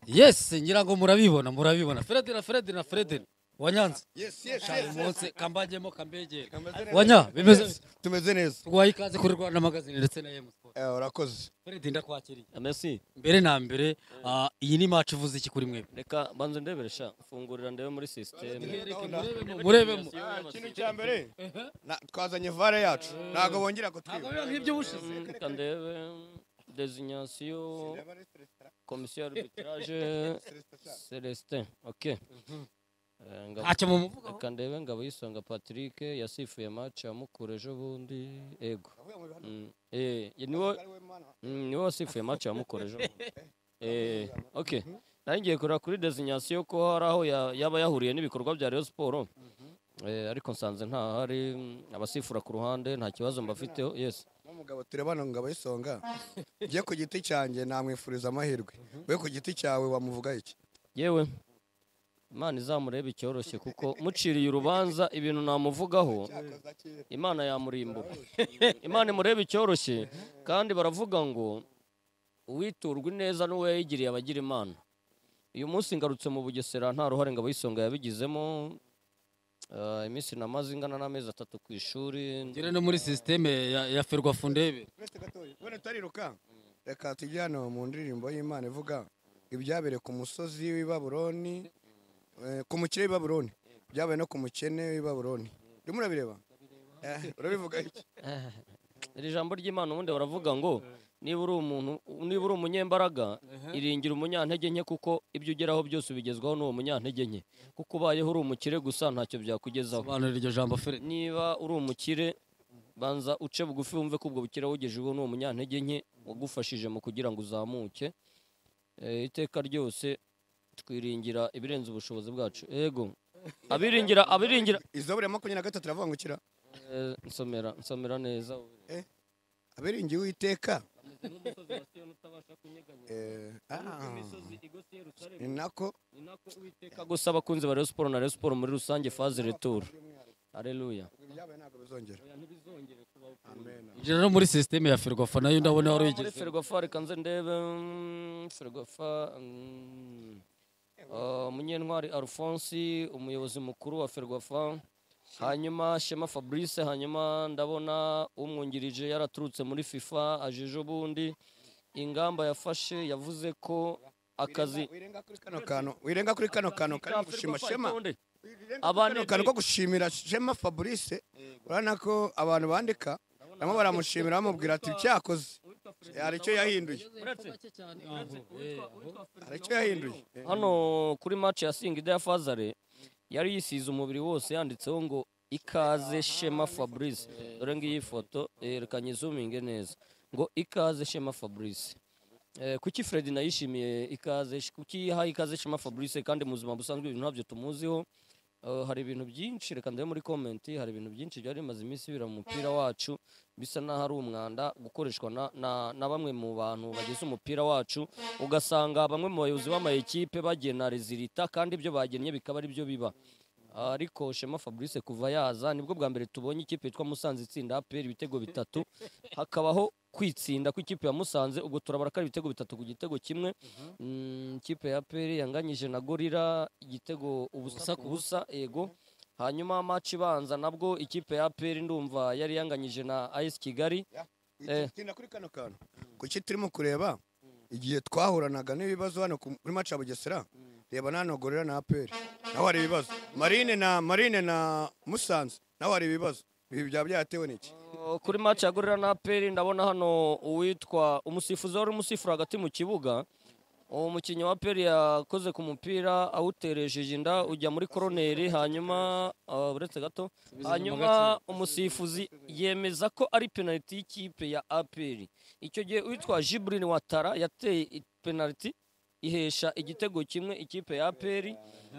Yes, ngira ngo murabibona, murabibona. Fredina, Fredina, Fredina. Wanyanze. Yes. Cyane munsi kambajyemo kambegera. Kameze neza. Wanya, bimeze Tumeze neza. Tuguhaye ikaze kuri Rwanda Magazine ndetse na M Sport. Urakoze. Fred, ndakwakiriye. Merci. Mbere na mbere, iyi ni match ivuze iki kuri mwebwe? Reka banze ndebere sha, fungurira ndebe muri system. Murebemo, murebemo. Ikintu cya mbere twazanye VAR yacu, ntabwo bongera kutwiba. Ntabwo biba nk'ibyo bushize. Reka ndebe désignation commission arbitrage Celestin. Okay. Ntacyo mumuvugaho. Reka ndebe Ngabo y'Isonga Patrick yasifuye match ya Mukura ejo bundi. Ego. Niwe wasifuye match ya Mukura ejo bundi. Okay. Nari ngiye kureba kuri désignation ko hari aho yaba yahuriye n'ibikorwa bya Rayon Sport. Ariko nsanze ntahari, abasifura ku ruhande nta kibazo mbafiteho. Yes. N'umugabo turebana Ngabo y'Isonga, ngiye ku giti cyanjye namwifuriza amahirwe. We ku giti cyawe wamuvuga iki? Yewe, Imana izamurebe icyoroshye, kuko muciriye urubanza ibintu namuvugaho Imana yamurimbura. Imana imurebe icyoroshye, kandi baravuga ngo uwiturwa neza n'uwo yayigiriye abagira Imana. Uyu munsi ngarutse mu Bugesera nta ruhare Ngabo y'Isonga yabigizemo. Iminsi namaze ingana n'amezi 3 ku ishuri. Ngere no muri systeme ya Ferwafa ndebe. Bone tariruka. Reka tujye hano mu ndirimbo y'Imana ivuga ibyabereye ku musozi w'i Babuloni, ku mukire w'i Babuloni, byabaye no ku mukene w'i Babuloni. Urimo urabireba? Urabivuga iki? Iri jambo ry'Imana ubundi baravuga ngo niba uri umuntu, niba uri umunyembaraga, iringira umunyantege nke, kuko ibyo ugeraho byose ubigezwaho n'uwo munyantege nke. Kuko ubayeho uri umukire gusa ntacyo byakugezaho. Sobanura iryo jambo Fred. Niba uri umukire, banza uce bugufi wumve ko ubwo bukire wugejeho n'uwo munyantege nke wagufashije mu kugira ngo uzamuke. Iteka ryose twiringira ibirenze ubushobozi bwacu. Ego. Abiringira Izaburi ya 23 iravuga ngo kira. Nsomera neza. Abiringiye Uwiteka. Ninako gusa abakunzi ba Rayon Sport na Rayon Sport muri rusange phase retour. Haleluya. Injira no muri systeme ya Ferwafa nayo ndabona wari Muri wigeze. Ferwafa reka nze ndebe Ferwafa. Munyentwari Alphonse umuyobozi mukuru wa Ferwafa, hanyuma Shema Fabrice, hanyuma ndabona umwungirije yaraturutse muri FIFA aje ejo bundi. Ingamba yafashe yavuze ko akazi wirenga kuri kano kantu, wirenga kuri kano kantu kari gushima Shema. Abandi Kano ko gushimira Shema Fabrice, urabona ko abantu bandika namo baramushimira bamubwira ati cyakoze hari icyo yahinduye, hari icyo yahinduye. Hano kuri match ya Singida ya Fazare yari yisize umubiri wose yanditseho ngo ikaze Shema Fabrice. Dore ngiyi foto, reka nyizuminge neza, ngo ikaze Shema Fabrice. Kuki Fred nayishimiye ikaze, kuki yahaye ikaze Shema Fabrice kandi mu buzima busanzwe ibintu ntabyo tumuziho? Hari ibintu byinshi, reka ndebe muri comment, hari ibintu byinshi byari bimaze iminsi bira mu mupira wacu bisa naho ari umwanda gukoreshwa na bamwe mu bantu bagize umupira wacu. Ugasanga bamwe mu bayobozi b'ama ekipe bagena resultat kandi ibyo bagennye bikaba ari byo biba. Ariko Shema Fabrice kuva yaza nibwo bwa mbere tubonye ikipe yitwa Musanze itsinda APR ibitego 3, hakabaho kwitsinda kw'ikipe ya Musanze, ubwo turabara ko ari ibitego 3 ku gitego kimwe. Ikipe ya APR yanganyije na Gorilla igitego ubusa ku busa. Ego. Hanyuma match ibanza nabwo ikipe ya APR ndumva yari yanganyije na AS Kigali. Tinda kuri kano kantu. Kuki turimo kureba igihe twahuranaga n'ibibazo hano kuri match ya Bugesera, reba nano Gorilla na APR naho hari ibibazo, Marine na Musanze naho hari ibibazo. Ibi byaba byatewe n'iki? Kuri match ya Gorilla na APR ndabona hano uwitwa umusifuzi wari umusifura hagati mu kibuga, uwo mukinnyi wa APR yakoze ku mupira awuteresheje inda ujya muri koroneri, hanyuma uretse gato, hanyuma umusifuzi yemeza ko ari penalty y'ikipe ya APR. Icyo gihe uwitwa Jibril Watara yateye penalty ihesha igitego kimwe ikipe ya APR,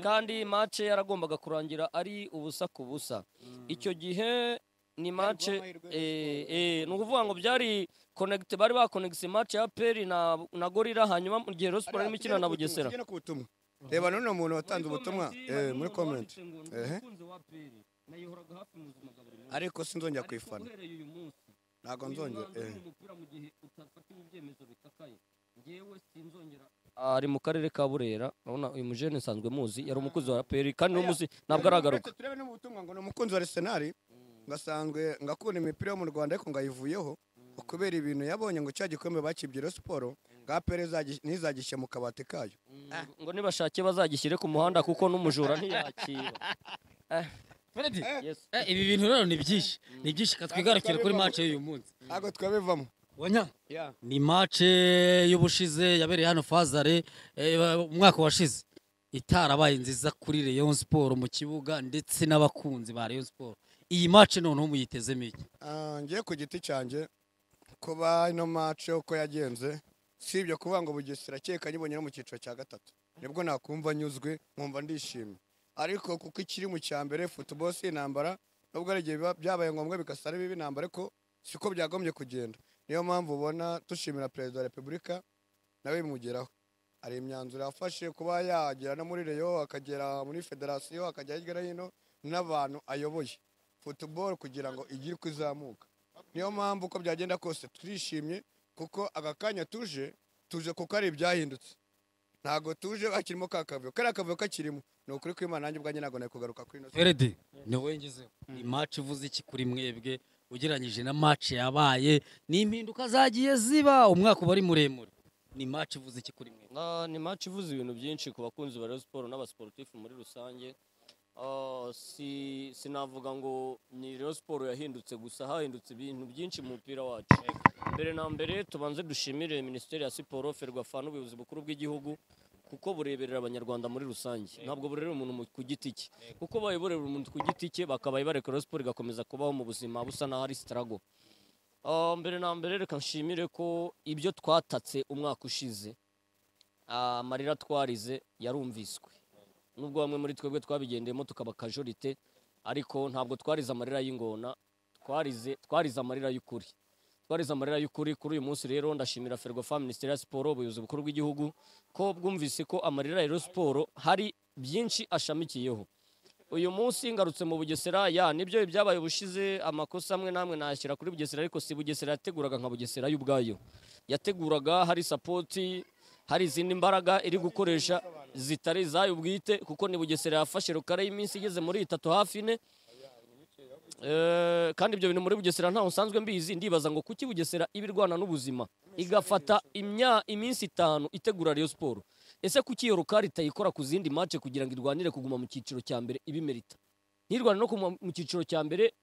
kandi match yaragombaga kurangira ari ubusa ku busa. Icyo gihe ni match ni ukuvuga ngo byari connect, bari bakonegise match ya APR na Gorilla, hanyuma mu gihe Rayon Sport irimo ikina na Bugesera. Reba none umuntu watanze ubutumwa muri comment, ariko sinzongera kwifana, ntabwo nzongera. Ari mu karere ka Burera. Urabona uyu mujene nsanzwe muzi, yari umukozi wa APR kandi n'umuzi ntabwo aragaruka. Turebe no mu butumwa ngo ni umukunzi wa Arsenal, ngasanzwe ngakunda imipira yo mu Rwanda ariko ngayivuyeho kubera ibintu yabonye ngo cya gikombe bakibye Rayon Sport ngo APR ntizagishyire mu kabati kayo. Ngo nibashake bazagishyire ku muhanda kuko n'umujura ntiyakiba. Fred, Yes. ibi bintu rero ni byinshi, ni byinshi. Katwigarukire kuri match y'uyu munsi. Ntabwo twabivamo. Wanya, ni match y'ubushize yabereye hano Fazare umwaka washize, itarabaye nziza kuri Rayon Sport mu kibuga ndetse n'abakunzi ba Rayon Sport. Iyi match noneho muyitezemo iki? Ngiye ku giti cyanjye kuba ino match uko yagenze, si ibyo kuvuga ngo Bugesera keka nyibonye no mu cyiciro cya gatatu nibwo nakumva nyuzwe nkumva ndishimye, ariko kuko ikiri mu cya mbere football si intambara, nubwo ari igihe byabaye ngombwa bigasa ari bibi intambara, ariko siko byagombye kugenda. Niyo mpamvu ubona dushimira Perezida wa Repubulika nawe bimugeraho, hari imyanzuro yafashe kuba yagera no muri Rayon, akagera muri federasiyo, akajya hirya no hino n'abantu ayoboye football kugira ngo igire uko izamuka. Niyo mpamvu uko byagenda kose turishimye kuko aka kanya tuje kuko ari ibyahindutse, ntabwo tuje bakirimo ka kavuyo, kariya kavuyo kakirimo ni ukuri kw'Imana nanjye ubwanjye ntabwo nari kugaruka kuri ino. Fred, ni wowe ngezeho. Ni match ivuze iki kuri mwebwe ugereranyije na match yabaye n'impinduka zagiye ziba umwaka uba ari muremure? Ni match ivuze iki kuri mwebwe? Ni match ivuze ibintu byinshi ku bakunzi ba Rayon Sport n'abasportifu muri rusange. Sinavuga ngo ni Rayon Sport yahindutse gusa, hahindutse ibintu byinshi mu mupira wacu. Mbere na mbere tubanze dushimire Minisiteri ya Siporo, Ferwafa n'ubuyobozi bukuru bw'igihugu kuko bureberera abanyarwanda muri rusange, ntabwo burera umuntu ku giti cye, kuko bayoborera umuntu ku giti cye bakabaye bareka Rayon Sport igakomeza kubaho mu buzima busa naho ari struggle. Mbere na mbere reka nshimire ko ibyo twatatse umwaka ushize, amarira twarize yarumviswe, nubwo bamwe muri twebwe twabigendeyemo tukaba kajorite, ariko ntabwo twarize amarira y'ingona, twarize amarira y'ukuri. Twarize amarira y'ukuri. Kuri uyu munsi rero ndashimira Ferwafa, Minisiteri ya Siporo, ubuyobozi bukuru bw'igihugu ko bwumvise ko amarira ya Rayon Sport hari byinshi ashamikiyeho. Uyu munsi ngarutse mu Bugesera, ya nibyo ibyabaye ubushize, amakosa amwe namwe nashyira kuri Bugesera, ariko si Bugesera yateguraga nka Bugesera y'ubwayo, yateguraga hari support, hari izindi mbaraga iri gukoresha zitari izayo bwite, kuko ni Bugesera yafashe rukara y'iminsi igeze muri 3 hafi 4. Kandi ibyo bintu muri Bugesera ntaho nsanzwe mbizi, ndibaza ngo kuki Bugesera ibirwana n'ubuzima igafata iminsi 5 itegura Rayon Sport? Ese kuki iyo rukara itayikora ku zindi match kugira ngo irwanire kuguma mu cyiciro cya mbere ibimerita, ntirwane no kuguma mu cyiciro cya mbere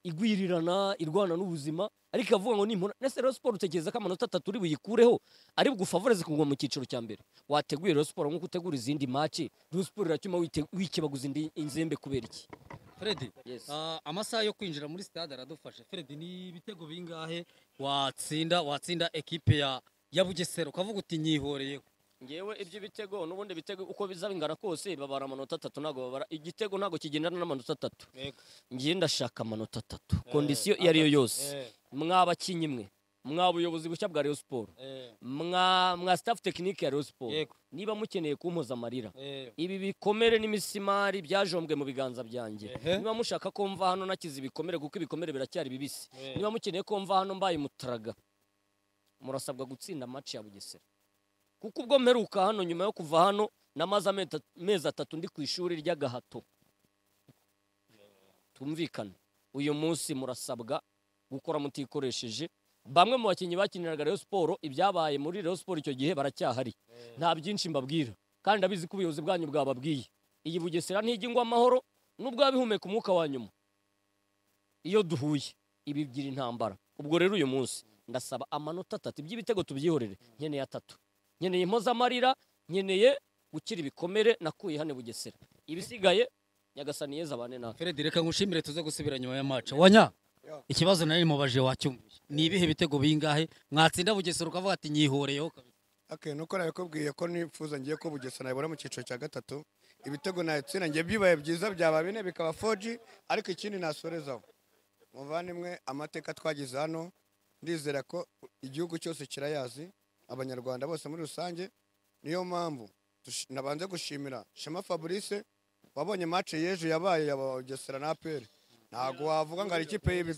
igwirirana irwana n'ubuzima, ariko avuga ngo nimpura. Nese Rayon Sport utekereza ko amanota 3 uri buyikureho ari bugufavoreze kuguma mu cyiciro cya mbere? Wateguye Rayon Sport nk'uko utegura izindi match, Rayon Sport iratuma wikebaguza indi inzembe kubera iki? Fred, Yes. Amasaha yo kwinjira muri stade aradufashe. Fred, ni ibitego bingahe watsinda ekipe ya Bugesera ukavuga uti nyihoreyeho? Ngewe iby'ibitego n'ubundi ibitego uko biza bingana kose babara amanota 3, ntabwo babara igitego, ntabwo kigendana n'amanota 3. Ngiye ndashaka amanota 3 kondisiyo iyo ariyo yose. Mwabakinyi mwe, mwa buyobozi bushya bwa Rayon Sport, mwa staff technique ya Rayon Sport, niba mukeneye kumpoza amarira, ibi bikomere n'imisimari byajombwe mu biganza byanjye, niba mushaka ko mva hano nakize ibikomere kuko ibikomere biracyari bibisi, niba mukeneye ko mva hano mbaye mutaraga, murasabwa gutsinda match ya Bugesera. Kuko ubwo mperuka hano nyuma yo kuva hano namaze amezi 3 ndi ku ishuri ry'agahato. Tumvikana, uyu munsi murasabwa gukora mutikoresheje. Bamwe mu bakinnyi bakiniraga Rayon Sport ibyabaye muri Rayon Sport icyo gihe baracyahari, nta byinshi mbabwira kandi ndabizi ko ubuyobozi bwanyu bwababwiye. Iyi Bugesera ntijya ingwa amahoro nubwo yabihumeka umwuka wa nyuma, iyo duhuye ibigira intambara. Ubwo rero uyu munsi ndasaba amanota 3, iby'ibitego tubyihorere, nkeneye 3, nkeneye impozamarira, nkeneye gukira ibikomere nakuye hano Bugesera, ibisigaye Nyagasani Yezu abane natwe. Fred, reka ngushimire tuze gusubira nyuma ya match. Wanya, ikibazo nari mubaje wacyumvise, ni ibihe bitego bingahe mwatsinda Bugesera ukavuga ati nyihoreyeho kabisa? Okay, nuko nabikubwiye ko nifuza ngiye ko Bugesera nayibona mu cyiciro cya gatatu, ibitego nayitsinda ngiye bibaye byiza byaba 4 bikaba 4G, ariko ikindi nasorezaho muvandimwe, amateka twagize hano ndizera ko igihugu cyose kirayazi, abanyarwanda bose muri rusange. Niyo mpamvu nabanze gushimira Shema Fabrice wabonye match y'ejo yabaye ya Bugesera na APR. Ntago wavuga ngo ari ikipe y'Ibi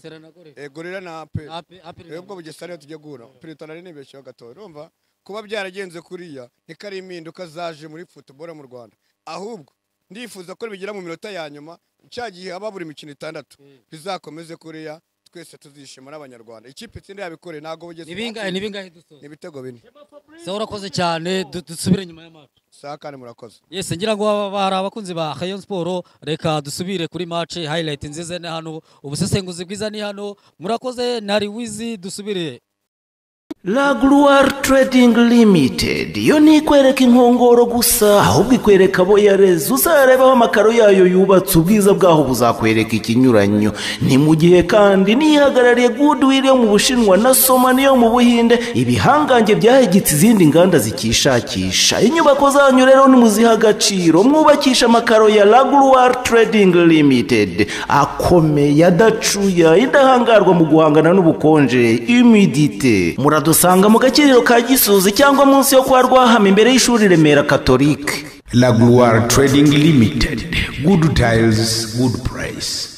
Gorilla na APR. Ubwo Bugesera niyo tujye guhura Pirito nari nibeshyeho gato, urumva Kuba byaragenze kuriya niko ari impinduka zaje muri football mu Rwanda. Ahubwo ndifuza ko bigera mu minota ya nyuma, cya gihe haba buri mikino 6, bizakomeze kuriya, twese tuzishima n'Abanyarwanda. Ikipe itsinda yabikoreye ntago bugeze. Ni bingahe dusoza? Ni ibitego 4. Sawa, urakoze cyane, dusubire nyuma ya match. Sawa, kandi murakoze. Yes, ngira ngo hari abakunzi ba Rayon Sport. Reka dusubire kuri match. Highlight nziza ni hano, ubusesenguzi bwiza ni hano. Murakoze, nari wizi, dusubire. La Gloire Trading Limited yo ntikwereka inkongoro gusa, ahubwo ikwereka abo yareze. Uzarebaho amakaro yayo yubatse, ubwiza bwaho buzakwereka ikinyuranyo. Ni mu gihe kandi nihagarariye Goodwill yo mu Bushinwa na Soma niyo mu Buhinde, ibihangange byahegetse izindi nganda zikishakisha. Inyubako zanyu rero nimuziha agaciro, mwubakisha amakaro ya La Gloire Trading Limited, akomeye, adacuya, indahangarwa mu guhangana n'ubukonje, humidité. Muradusanga mu Gakiriro ka Gisozi cyangwa munsi yo kwa Rwahama, imbere y'ishuri Remera Catholique. La Gloire Trading Limited. Good tiles, good price.